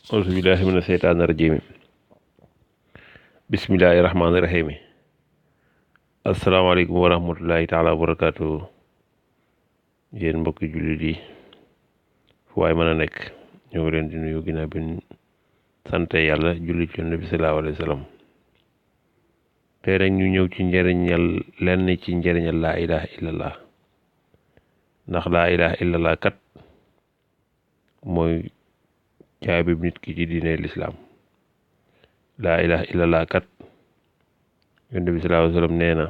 auzu billahi mina seytaani rajiim bismillahi rahmaani rahiim asalaamaaleykum wa rahmatullahi taala wa barakaatu yéen mbokki jullit yi fu waay mën a nekk ñoo ngi leen di nuyu ginnaaw bi sante yàlla jullit ci Nabi sallallahu alayhi wa sallam tey rek ñu ñëw ci njëriñal lenn ci njëriñal laa ilaha illallah ndax laa ilaha illallah kat mooy caabi nit ki ci diine lislaam laa ilaha illallah kat yonent bi sallallahu alayhi wa sallam nee na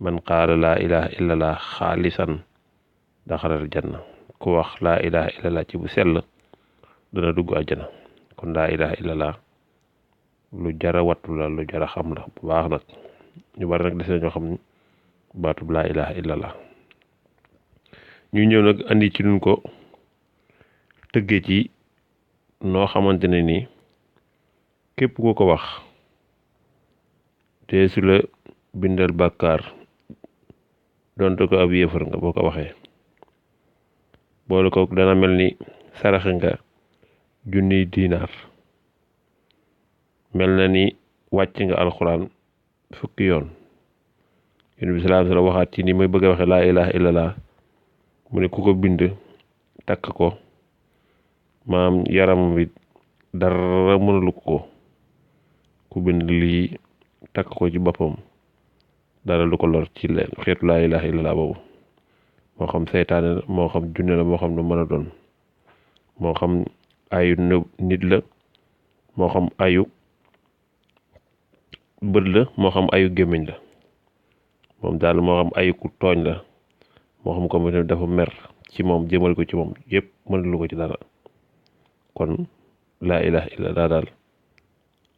man qaala laa ilaha illallah xaalisan daxalal janna ku wax laa ilaha illallah ci bu sell dana dugg àjjana kon laa ilaha illallah lu jara wattu la lu jara xam la bu baax nag ñu bari nag des na ñoo xam ne baatub laa ilaha illallah ñu ñëw nag andi ci nun ko tëggee ci noo xamante ne nii képp ku ko wax te su la bindal bàkkaar donte ko ab yéefar nga boo ko waxee boole ko dana mel ni saraxe nga junniy diinaar mel na ni wàcc nga alxuraan fukki yoon yonent bi sallallahu alayhi wa sallam waxaat ci ni may bëgg a waxe laa ilaha illallah mu ne ku ko bind takk ko maam yaram wi dara mënalu ko ku bind lii takk ko ci boppam dara lu ko lor ci leen xeetu laa ilaha illallah boobu moo xam seytaane la moo xam junne la moo xam lu mën a doon moo xam ayu nit la moo xam ayu bët la moo xam ayu gémmiñ la moom daal moo xam ayu ku tooñ la moo xam ko dafa mer ci moom jëmal ko ci moom yëpp mënalu ko ci dara kon laa ilaha illallah daal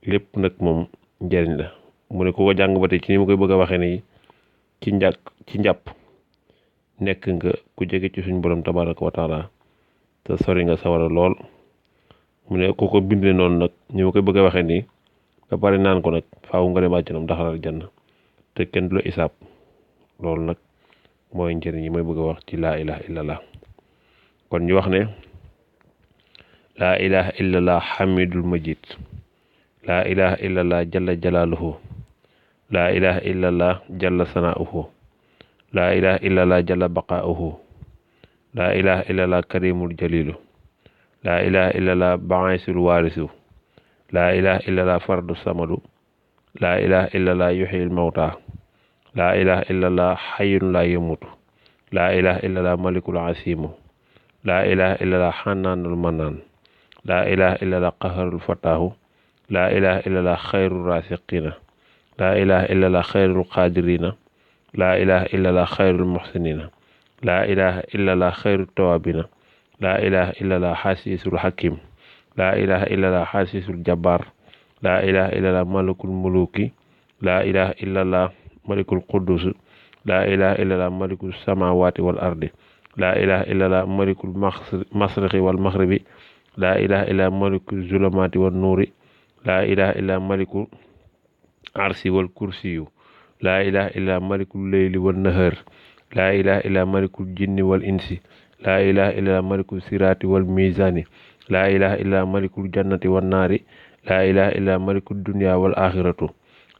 lépp nag moom njëriñ la mu ne ku ko jàng ba tey ci ni mu koy bëgg a waxee nii ci njàpp nekk nga ku jege ci suñ borom tabaraka wa taala te sori nga sawara lool mu ne ku ko bindee noonu nag ni ma koy bëgg a waxee nii ba pare naan ko nag faaw nga dem àjjana daxalal janna te kenn du la isaab loolu nag mooy njëriñ yi may bëgg a wax ci laa ilaha illallah kon ñu wax ne laa ilaha illallah hamidul majid laa ilaha illallah jalla jalaaluhu laa ilaha illallah jalla sanaa'uhu laa ilaha illallah jalla baqaa'uhu laa ilaha illallah karimul jalilu laa ilaha illallah ba'isul waarisu laa ilaha illallah fardu samadu laa ilaha illallah yuhyil mawta laa ilaha illallah hayyun laa yamutu laa ilaha illallah malikul asimu laa ilaha illallah xannaanul mannaan laa ilaha illallah qaharul fataahu laa ilaha illallah xayrul rasiqina laa ilaha illallah xayrul qadirina laa ilaha illallah xayrul muhsinina laa ilaha illallah xayrul tawabina laa ilaha illallah xasiisul hakim laa ilaha illallah xasiisul jabbar laa ilaha illallah malikul muluki laa ilaha illallah malikul quddus laa ilaha illallah malikul samawati wal ardi laa ilaha illallah malikul masriqi wal maghribi laa ilaha illallah malikul zulumati wan nuuri laa ilaha illallah malikul arsi wal kursiyu laa ilaha illallah malikul leyli wan nahar laa ilaha illallah malikul jinni wal insi laa ilaha illallah malikul sirati wal mizani laa ilaha illallah malikul jannati wan naari laa ilaha illallah malikul dunya wal axiratu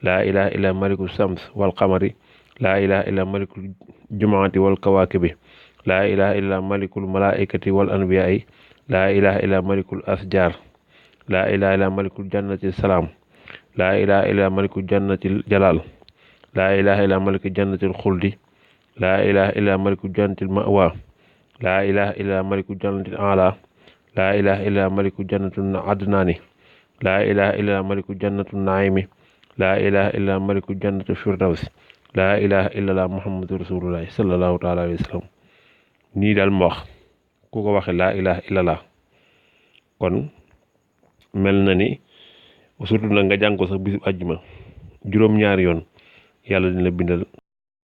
laa ilaha illallah malikul sams wal qamari laa ilaha illallah malikul jumaati wal kawaakibi laa ilaha illallah malikul malaikati wal anbiyaai laa ilaha illallah malikul asjar laa ilaha illallah malikul jannati salaam laa ilaha illallah malikul jannati jalal laa ilaha illallah malikul jannati xuldi laa ilaha illallah malikul jannati mawa laa ilaha illallah malikul jannati ala laa ilaha illallah malikul jannati adnaani laa ilaha illallah malikul jannati naimi laa ilaha illallah malikul jannati firdawsi laa ilaha illallah muhammadu rasulullahi sallallahu taala alayhi wa sallam nii daal ma wax ku ko waxe laa ilaha illallah kon mel na ni surtout nag nga jàng ko sax bisu àjjuma juróom-ñaari yoon yàlla dina bindal